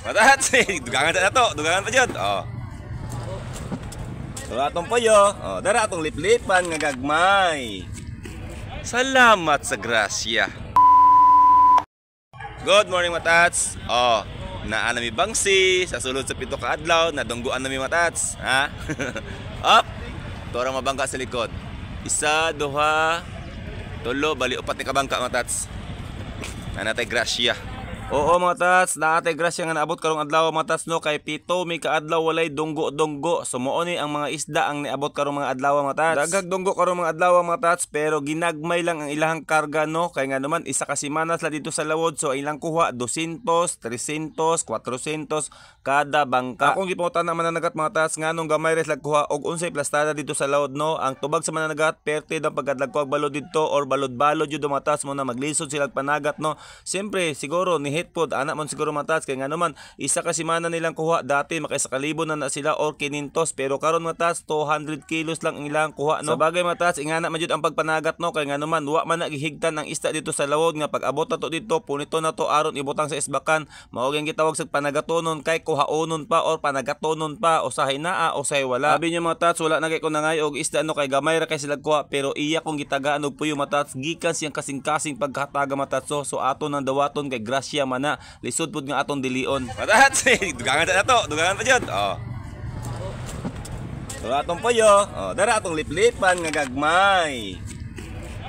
Matat, dugangan sa nato, dugangan pa jud. Oh. Dara atong puyo, oh, dara atong liplipan nga gagmay. Salamat sa grasya. Good morning, matats. Oh, naa nami bangsi sa sulod sa 7 ka adlaw, nadunggoan nami, matats. Ha? Up. Tora mabangka sa likod. Isa, duha, tulo, bali upat ni kabangka, matats. Naa natay grasya. Oo, mga tats, naa tay grasya nga naabot karong adlaw, mga tats, no, kay 7 mi ka adlaw walay dunggo-dunggo. So mao ni ang mga isda ang niabot karong mga adlaw, mga tats. Daghag dunggo karong mga adlaw, mga tats, pero ginagmay lang ang ilahang karga, no, kay nga naman isa ka semana sila dito sa lawod, so ilang kuha 200, 300, 400 kada bangka. Akong gipangutan ang mananagat, mga tats, nganong gamay ra sila kuha og unsay plastada dito sa lawod, no. Ang tubag sa mananagat, perte daw pagkadlagkuag balod dito or balod-balod jud, mga tats, mo na maglisod sila panagat, no. Siyempre siguro ni hit pod ana man siguro, mga tats, kay nga naman isa ka semana nilang kuha, dati maka 1,000 na na sila or 500, pero karon, mga tats, 200 kilos lang ang ilang kuha, no. Sa bagay, mga tats, ingana man jud ang pagpanagat, no, kay nga naman wa man nagihigtan ang isda dito sa lawod nga pag abot na to dito, punito na to aron ibutang sa isbakan. Mao gyud gitawag sa panagatonon kay kuhaonon pa or panagatonon pa, usahay naa, usahay wala. Sabi niyo, mga tats, wala na kay ko nangay og isda, no, kay gamay ra kay sila kuha, pero iya kong gitagaan og puyo, mga tats, gikan siyang kasing-kasing pagkataga, mga tats. So ato nang dawaton kay grasya man na, lisod pud nga atong dilion. Matat, dugangan sa nato, dugangan pa jud. Oh. Dara atong puyo, oh, dara atong liplipan nga gagmay.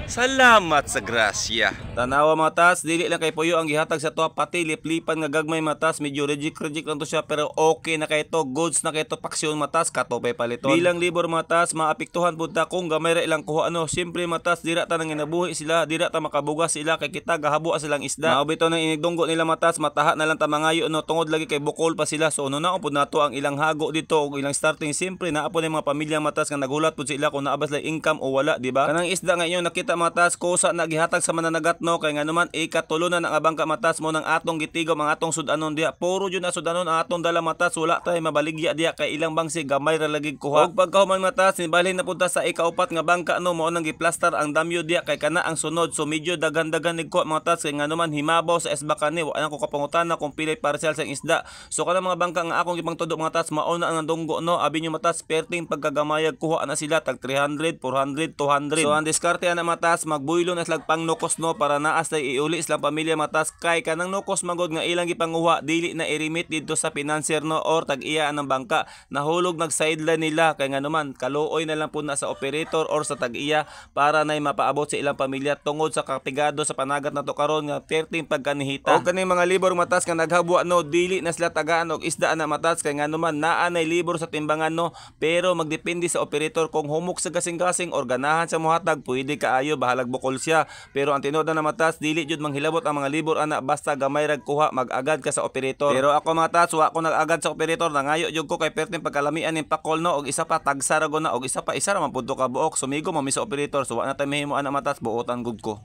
Salamat sa grasya. Tanawa, mga tats, dili lang kay puyo ang gihatag sa tuwa, pati liplipan nga gagmay, mga tats. Medyo reject reject lang to siya pero okay na kay to, goods na kay to paksyon, mga tats, katopay paliton. Bilang libor, mga tats, maapektuhan pud ta kung gamay ra ilang kuha, ano. Siyempre, mga tats, dira ta nang ginabuhi sila, dira ta makabugas sila kay kita gahabo silang isda. Mao bitaw nang inigdunggo nila, mga tats, mataha na lang ta mangayo, no, tungod lagi kay bukol pa sila. So ano na pud nato ang ilang hago dito og ilang starting. Siyempre naa po mga pamilya, mga tats, nga nagulat pud sila kung naa ba sila income o wala, di ba? Kanang isda nga inyong nakita, mga tats, kusa na gihatag sa mananagat, no, kay nga naman ikatulo na ang bangka, mga tats, mo nang atong gitigom ang atong sudanon diha. Puro jud na sudanon ang atong dala, mga tats, wala tay mabaligya diha kay ilang bangsi gamay ra lagi kuha. Og pagkahuman, mga tats, nibalhin na punta sa ikaupat nga bangka, no, mao nang giplastar ang damyo diha kay kana ang sunod. So medyo daghan-daghan ni kuha, mga tats, kay nga naman himabaw sa esbakan ni wa na ko kapangutana kung pilay parcel sa isda. So kanang mga bangka nga akong gipangtudo, mga tats, mao na ang dunggo, no. Abi nyo, mga tats, perting pagkagamayag kuha na sila tag 300, 400, 200. So ang diskarte ana, mga tats, magbuylo na silang pangnukos, no, para naas tay iuli silang pamilya, mga tats, kay kanang nukos magod nga ilang gipanguha dili na i-remit didto sa financer, no, or tag-iya ng bangka, nahulog nag sideline nila, kay nga naman kaluoy na lang po na sa operator or sa tag-iya para nay mapaabot sa ilang pamilya tungod sa kapigado sa panagat na to karon nga perting pagkanihita. Og kaning mga libor, mga tats, nga naghabwa, no, dili na sila tagaan og isda na, mga tats, kay nga naman naa nay libor sa timbangan, no, pero magdepende sa operator kung humok sa gasing-gasing or ganahan sa mohatag, pwede kaayo, bahalag bukol siya. Pero ang tinuod na, mga tats, dili jud manghilabot ang mga libor ana, basta gamay rag kuha, mag-agad ka sa operator. Pero ako, mga tats, wa ko nag-agad sa operator, nangayo jud ko kay perting pagkalamian ning pakol, no, og isa pa tagsa ra na, og isa pa isa ra man pud ka buok, sumigo man mi sa operator, so wa na tay mahimo ana, mga tats, buotan gud ko.